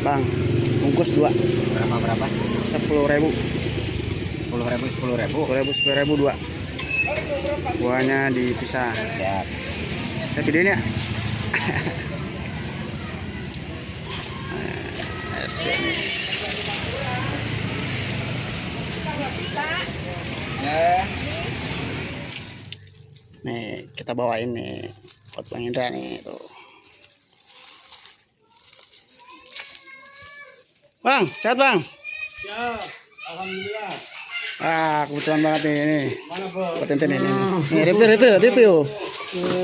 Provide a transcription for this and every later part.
Bang, bungkus 2. Berapa? 10.000. 10.000. 10.000 2. Buahnya dipisah. Ya. Saya videoin ya. SD nih. Nih kita bawain nih buat Bang Indra nih tuh. Bang, sehat Bang? Siap, alhamdulillah. Kebetulan banget nih ini. Mana bro? Buat enten ini. Nih, review.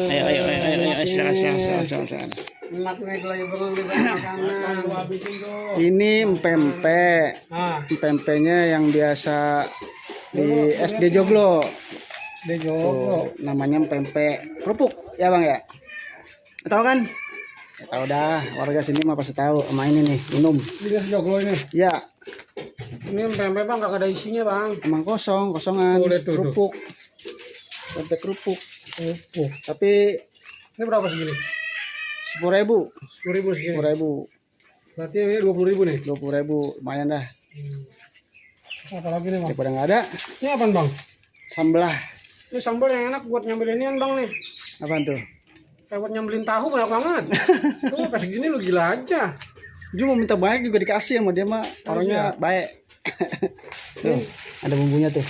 Ayo, silakan. Ini pempek. Pempeknya yang biasa di SD Joglo. Namanya pempek kerupuk ya Bang ya? Tahu kan? Ya, tahu dah, warga sini mah pasti tahu. Sama ini nih, minum. Ini Joglo ini. Ya. Ini pempek Bang, gak ada isinya Bang. Emang kosongan. Kerupuk. Pempek kerupuk. Tapi Ini berapa segini? 10.000. 10.000 segini. 10.000. Berarti ini 20.000 nih. 20.000 lumayan dah. Apa lagi nih Bang? Daripada nggak ada. Ini apaan Bang? Sambelah. Ini sambal yang enak buat nyambelin inian Bang nih. Apaan tuh? Kayak buat nyambelin tahu banyak banget. Tuh kasih gini lu gila aja. Dia mau minta banyak juga dikasih sama dia mah. Orangnya baik. Tuh, ada bumbunya tuh.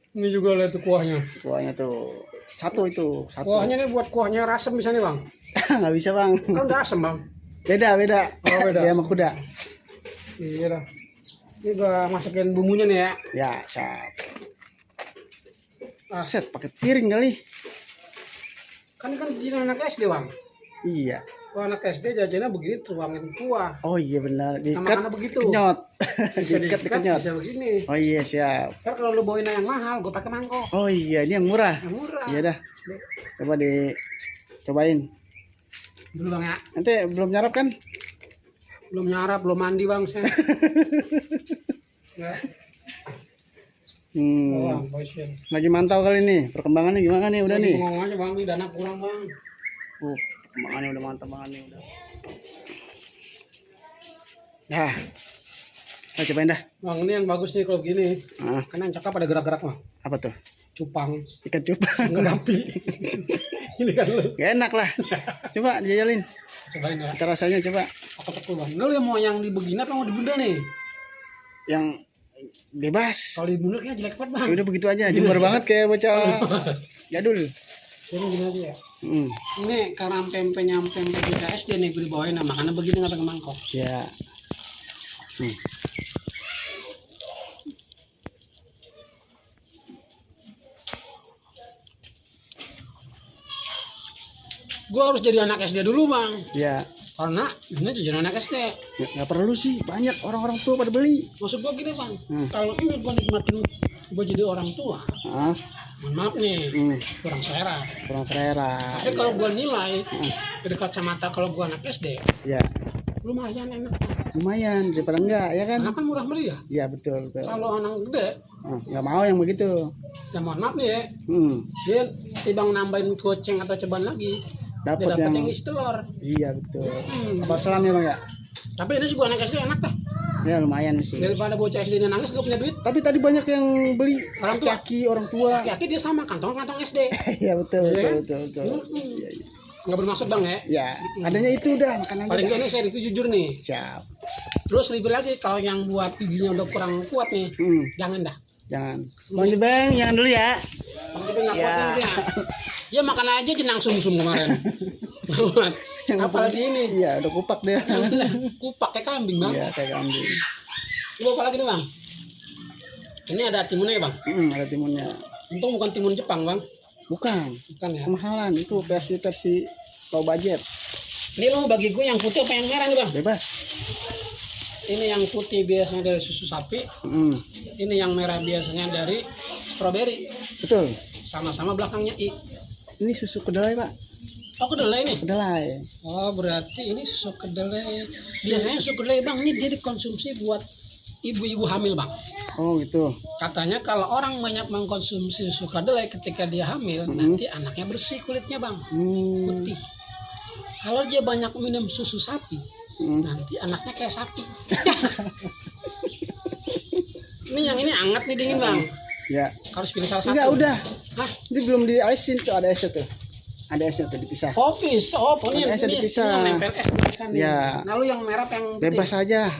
Ini juga lihat tuh kuahnya. Kuahnya tuh. Satu. Kuahnya nih buat kuahnya rasem bisa nih Bang. Nggak bisa Bang. Kan udah asem Bang. Beda. Oh, beda. Dia sama kuda. Iya dah. Ini gua masukin bumbunya nih ya. Ya, siap. Set pakai piring kali. Kan ini kan jajanan anak SD Bang. Iya. Kalau anak SD jajannya begini tuangin kuah. Oh iya benar. Diikat. Makannya begitu. Kenyot. Bisa Diikat. bisa begini. Oh iya siap. Ntar kalau lu bawain yang mahal, gua pakai mangkok. Oh iya ini yang murah. Yang murah. Iya dah. Coba dicobain. Dulu Bang ya. Nanti belum nyarap kan? Belum nyarap, belum mandi Bang saya. Ya. Bang, Lagi mantau kali nih. Perkembangannya gimana nih udah nih? Ngomong aja Bang, ini dana kurang Bang. Perkembangannya udah mantap banget nih udah. Nah. Kita cobain dah. Bang, ini yang bagus nih kalau gini. Karena yang cakep ada gerak-gerak Bang. Apa tuh? Cupang. Ikan cupang. Ngerapi. Ini kan lu. Gak enak lah. Coba dijajalin. Cobain ya. Kita rasanya coba. Aku tekul Bang. Lu yang mau yang dibegini apa mau dibundel nih? Yang bebas. Kalau dibundel kayaknya jelek banget Bang. Ya udah begitu aja. Jemur banget kayak bocah jadul. Jadi gini aja ya. Ini karena pempeknya pempek SD nih gue dibawain, nah makanya begini nggak pakai mangkok. Ya. Gue harus jadi anak SD dulu Bang. Ya. Karena ini jajan anak SD. Nggak perlu sih, banyak orang-orang tua pada beli. Maksud gue gini Bang, kalau ini gue nikmatin gue jadi orang tua, mohon maaf nih, kurang selera. Tapi kalau gue nilai dari kacamata kalau gue anak SD, ya lumayan enak. Lumayan daripada enggak ya kan? Karena kan murah meriah. Iya betul. Kalau anak gede, nggak mau yang begitu. ya mohon maaf nih ya, dia tibang nambahin goceng atau ceban lagi, Dapat yang isi telur. Iya betul. Apa selam ya Bang ya? Tapi ini sih buat anak SD enak dah. Ya lumayan sih. Daripada bocah SD nangis gak punya duit. Tapi tadi banyak yang beli laki-laki orang tua. Laki-laki dia sama kantong SD. Iya betul. Iya. Nggak bermaksud Bang ya. Ya, adanya itu udah makan aja. Paling gak ini saya review jujur nih. Siap. Terus review lagi kalau yang buat giginya udah kurang kuat nih, jangan dah. Jangan. Bang Jebeng, jangan dulu ya. Bang Jebeng nggak kuat nanti ya. Ya makan aja jenang sum-sum kemarin. Apalagi ini. Iya, udah kupak dia. Kupak kayak kambing Bang. Iya, kayak kambing. Coba apa lagi nih Bang? Ini ada timunnya ya Bang? Ada timunnya. Untung bukan timun Jepang Bang. Bukan ya. Kemahalan itu versi low budget. Ini lo bagi gue yang putih apa yang merah nih Bang? Bebas. Ini yang putih biasanya dari susu sapi. Ini yang merah biasanya dari stroberi. Betul. Sama-sama belakangnya I. Ini susu kedelai Pak. Oh kedelai ini? Kedelai. Oh berarti ini susu kedelai. Biasanya susu kedelai Bang ini dia dikonsumsi buat ibu-ibu hamil bang. Oh gitu. Katanya kalau orang banyak mengkonsumsi susu kedelai ketika dia hamil, nanti anaknya bersih kulitnya bang, putih. Kalau dia banyak minum susu sapi, nanti anaknya kayak sapi. Ini hangat nih, dingin bang. Ya. Harus pilih salah satu. Enggak, udah. Hah? Ini belum di-icein tuh, ada esnya tuh. Ada esnya tuh dipisah. Oh pisah, ini esnya dipisah. yang nempel es biasa nih. Ya. Lalu yang merah yang putih. Bebas aja.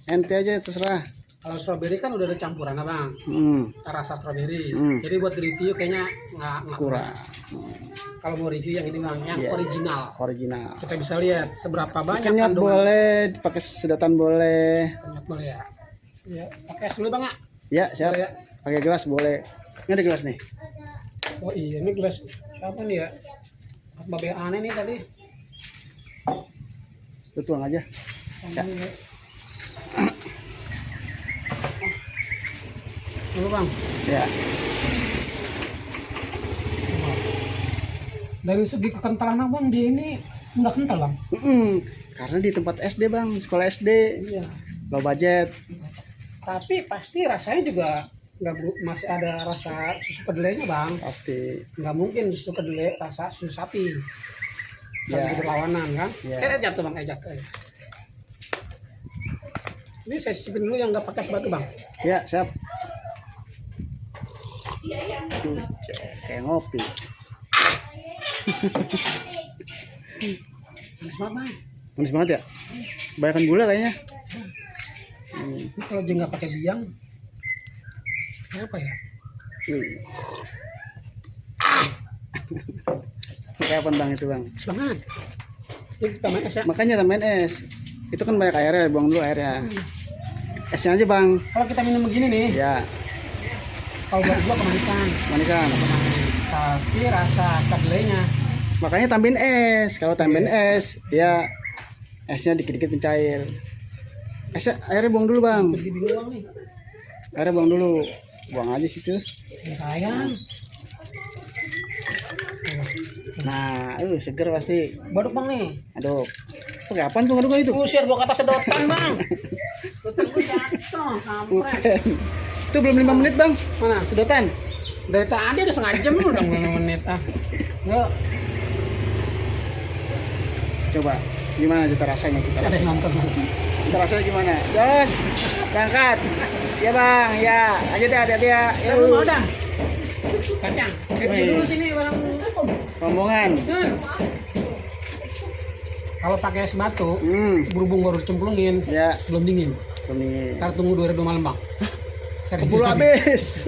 Ente aja terserah. Kalau strawberry kan udah ada campuran bang. Rasa strawberry. Jadi buat review kayaknya nggak kurang. Kalau mau review yang ini bang, yang original. Original. Kita bisa lihat seberapa banyak kandungan. Boleh, pakai sedotan boleh. Kenyot boleh ya. Ya, pakai es dulu bang ya. Ya, siap. Ya. Pakai gelas boleh. Ini ada gelas nih. Oh iya, ini gelas siapa nih ya? Babe aneh nih tadi. Lu tuang aja. Ya. Dulu bang. Ya. Dari segi kekentalan bang, dia ini nggak kental bang. Karena di tempat SD bang, sekolah SD. Iya. Low budget. Tapi pasti rasanya juga masih ada rasa susu kedelainya bang. Pasti. Nggak mungkin susu kedelai rasa susu sapi. Ya. Jadi berlawanan kan. Ya. Jatuh bang, jatuh. Ini saya cicipin dulu yang nggak pakai es batu bang. Ya, siap. Aduh, kayak ngopi. Manis banget bang. Manis banget ya? Banyakan gula kayaknya. Ini kalau dia nggak pakai biang, kayak apa ya? Kayak apa bang itu bang? Banget. Ini tambahin es ya. Makanya tambahin es. Itu kan banyak airnya, buang dulu airnya. Esnya aja bang. Kalau kita minum begini nih, Ya. kalau buat gua kemanisan. Manisan. Tapi rasa kedelainya. Makanya tambahin es. Kalau tambahin es, ya esnya dikit-dikit mencair. Esnya, airnya buang dulu bang. Jadi bingung nih. Airnya buang dulu. Buang aja situ. Ya, sayang. Nah, seger pasti. Baduk bang nih. Aduh. Pakai apaan tuh ngaduk itu? Usir gua kata sedotan bang. Sedotan gua jatuh, kampret. Itu belum 5 menit bang. Mana? Sedotan. Dari tadi udah setengah jam udah 5 menit ah. Enggak. Coba gimana kita rasanya Ada yang nonton. Kita rasanya gimana? Jos, berangkat. Ya bang, ya. Aja deh, hati-hati ya. Ya lu mau dah. Kacang. Review dulu sini barang rombongan. Kalau pakai es batu, berhubung baru cemplungin, Ya. belum dingin. Ini. Ntar tunggu 2 ribu malam bang. Keburu habis.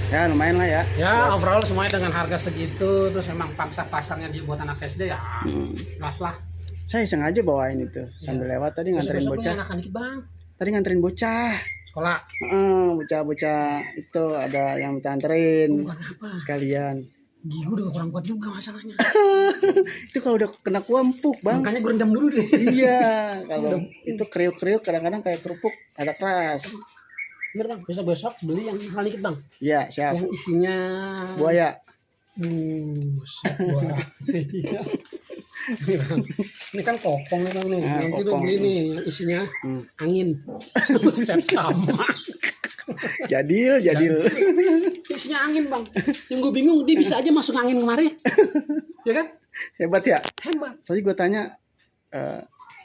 Ya lumayan lah ya. Ya overall semuanya dengan harga segitu, terus memang pangsa pasarnya dia buat anak SD ya, gas lah. Saya sengaja bawain itu sambil lewat tadi nganterin bocah. Anak dikit bang. Tadi nganterin bocah. Sekolah. Bocah-bocah itu ada yang minta anterin. Bukan apa. Sekalian. Gigi udah kurang kuat juga masalahnya. Itu kalau udah kena kuah empuk bang. Makanya gue rendam dulu deh. Iya. Kalau itu kriuk-kriuk kadang-kadang kayak kerupuk ada keras. Bener bang, besok beli yang hal dikit bang. Iya siap. Yang isinya Buaya. Buaya. Iya. Ini bang, ini kan kopong nih bang nih. Nanti lu beli nih yang isinya angin. Buset sama. Jadil. Isinya angin bang. Yang gue bingung dia bisa aja masuk angin kemari. Ya kan? Hebat ya. Hebat. Tadi gue tanya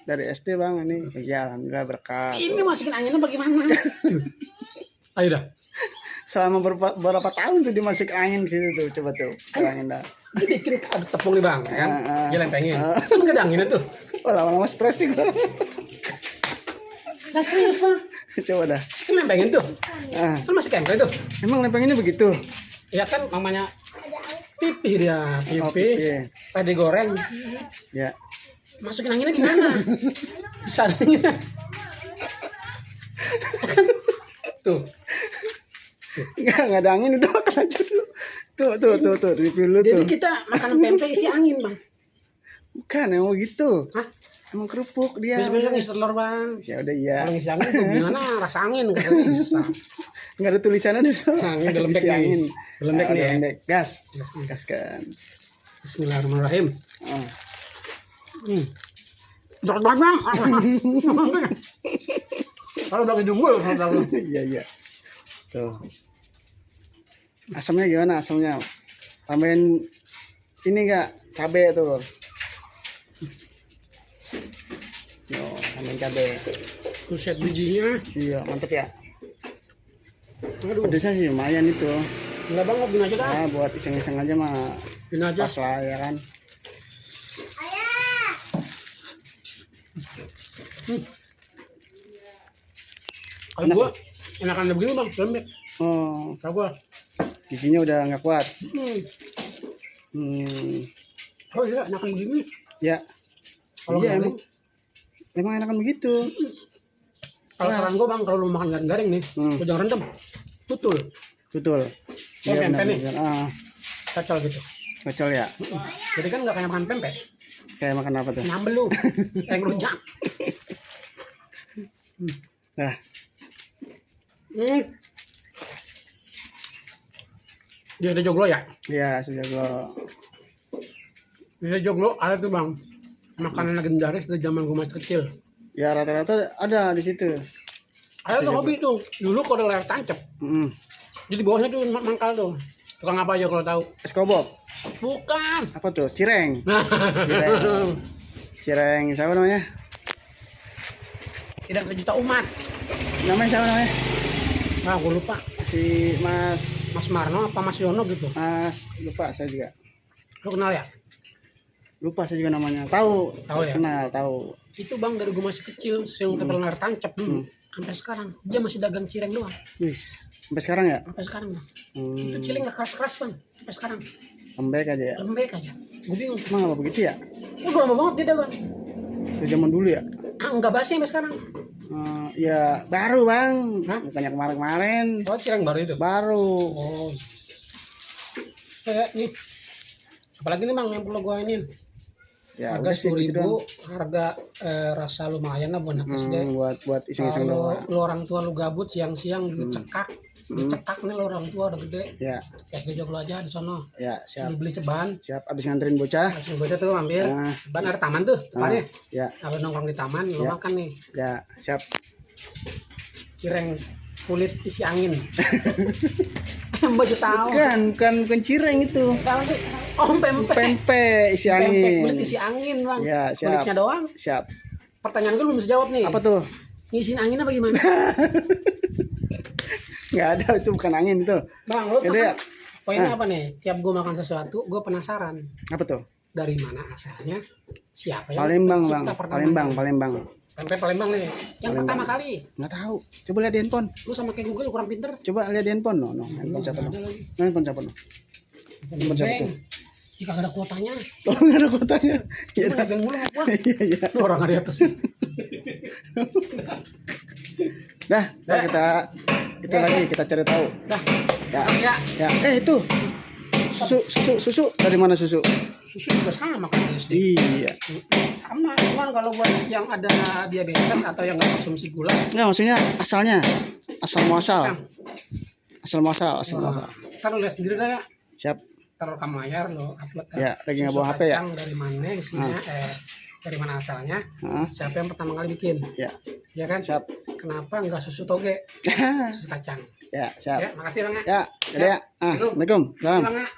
dari SD bang ini. Ya alhamdulillah berkah. Ini masukin anginnya bagaimana? Ayo dah. Selama berapa tahun tuh dimasukin angin situ tuh, coba tuh angin dah. Dia bikin ada tepung nih bang, ya kan? Dia lempengin. Kan gak ada anginnya tuh. Oh lama-lama stres juga. Nah serius bang. Coba dah. Kan lempengin tuh. Kan masih kempel tuh. Emang lempenginnya begitu? Ya kan mamanya pipih dia, pipih. Pas digoreng. Ya. Masukin anginnya gimana? Bisa anginnya. Tuh. Enggak ada angin udah makan aja dulu. Tuh, review dulu tuh. Jadi kita makan pempek isi angin, Bang. Bukan, emang gitu. Hah? Emang kerupuk dia. Besok-besok ngisi telur, Bang. Ya udah iya. Kalau ngisi angin tuh gimana rasa angin kagak bisa. Enggak ada tulisannya di sana. Nah, ini udah lembek nih. Lembek nih. Lembek. Gas kan. Bismillahirrahmanirrahim. Dok bang. Kalau udah hidung gue kalau Iya. Tuh. Asamnya gimana asamnya? Tambahin ini enggak cabe tuh. Yo, tambahin cabe. buset bijinya. Iya, mantep ya. Aduh, Pedesnya sih lumayan itu. enggak bang, ngobrol aja dah. Nah, buat iseng-iseng aja mah Ini aja. pas lah ya kan. Kalau gua enakan begini bang, lembek. Oh, Kalau gua. giginya udah nggak kuat. Oh iya, enakan begini. Ya. Kalau Iya, garing, emang enakan begitu. kalau saran gua bang, kalau lu makan garing-garing nih, lu jangan rendam. Tutul, Betul. Oh, pempek benar, nih. benar. Ah, cocol gitu. kocol ya. Jadi kan nggak kayak makan pempek, Kayak makan apa tuh? nyambel lu, kayak ngerujak. Nah, Dia ada joglo ya? iya sejak lo. Bisa joglo ada tuh bang, makanan legendaris dari zaman gue masih kecil. Ya rata-rata ada di situ. Ada tuh hobi tuh, dulu kalau ada layar tancap, jadi bawahnya tuh mangkal tuh. Tukang apa aja kalau tahu? Es kobok. Bukan. Apa tuh? Cireng. Cireng. Cireng siapa namanya? Tidak sejuta umat. Namanya siapa namanya? Nah, gue lupa. Si Mas Mas Marno apa Mas Yono gitu. lupa saya juga. Lo kenal ya? Lupa saya juga namanya. Tahu. Tahu ya? Kenal, tahu. Itu bang dari gue masih kecil, yang terkenal layar tancap dulu. Sampai sekarang dia masih dagang cireng doang. Wis. Sampai sekarang ya? Sampai sekarang bang. Itu cireng gak keras-keras bang. Sampai sekarang. Lembek aja ya. Lembek aja. Gue bingung. Emang apa begitu ya? Udah lama banget dia dagang. Dari zaman dulu ya? Enggak basi sampai sekarang. Ya baru bang. Hah? Bukannya kemarin-kemarin. Oh, cireng baru itu. Baru. Oh. Nih. Apalagi nih bang yang perlu gue inin. Ya Harga udah sih gitu 10.000, doang. harga rasa lumayan lah buat anak SD. Buat iseng-iseng Kalau doang. lu orang tua lu gabut siang-siang dicekak, dicekak nih lu orang tua udah gede. Ya, Kayak joglo aja di sono. ya siap. Beli ceban, Siap abis nganterin bocah. langsung gue tuh mampir. Nah. Ceban ada taman tuh, depannya. Ya, Kalau nongkrong di taman, lu Ya. makan nih ya siap. cireng kulit isi angin. Baju tahu. Bukan cireng itu. Tahu sih. Oh, pempek. Pempek isi Pempek angin. kulit isi angin, Bang. Ya, siap. Kulitnya doang. Siap. Pertanyaan gue belum bisa jawab nih. Apa tuh? Ngisiin angin apa gimana? Nggak ada, itu bukan angin itu. Bang, lu Yaudah ya. poinnya apa nih? Tiap gue makan sesuatu, gue penasaran Apa tuh? dari mana asalnya, siapa yang Palembang bang. mencipta pertama Palembang, kali. Palembang. Pempek Palembang nih, yang pertama kali. Nggak tahu. Coba lihat di handphone. Lu sama kayak Google kurang pinter. Coba lihat di handphone. No. Handphone siapa no? Ada lagi. Handphone siapa no? Handphone siapa Bang, tuh? jika ada kuotanya, Oh, nggak ada kotanya. Ya lu udah. nebeng mulu sama gua. Iya, iya. Lu orang di atas. Dah, ntar kita itu lagi kita cari tahu. Dah, Ya. ya. Ya. Itu. Susu dari mana susu? Susu juga sama kan di SD. Iya. Sama, cuman kalau buat yang ada diabetes atau yang nggak konsumsi gula, Nggak, maksudnya asalnya. Asal muasal. Kang. Asal muasal, asal muasal. Ntar lu lihat sendiri dah ya. Siap. Taruh rekam layar lo upload. Ya, lagi nggak Susu bawa HP ya? kacang dari mana isinya, dari mana asalnya, Hah? siapa yang pertama kali bikin, Ya. ya kan? Siap. Kenapa nggak susu toge, susu kacang? Ya, siap. Ya, makasih bang ya. Ya, ya. Assalamualaikum. Makasih Salam. bang ya.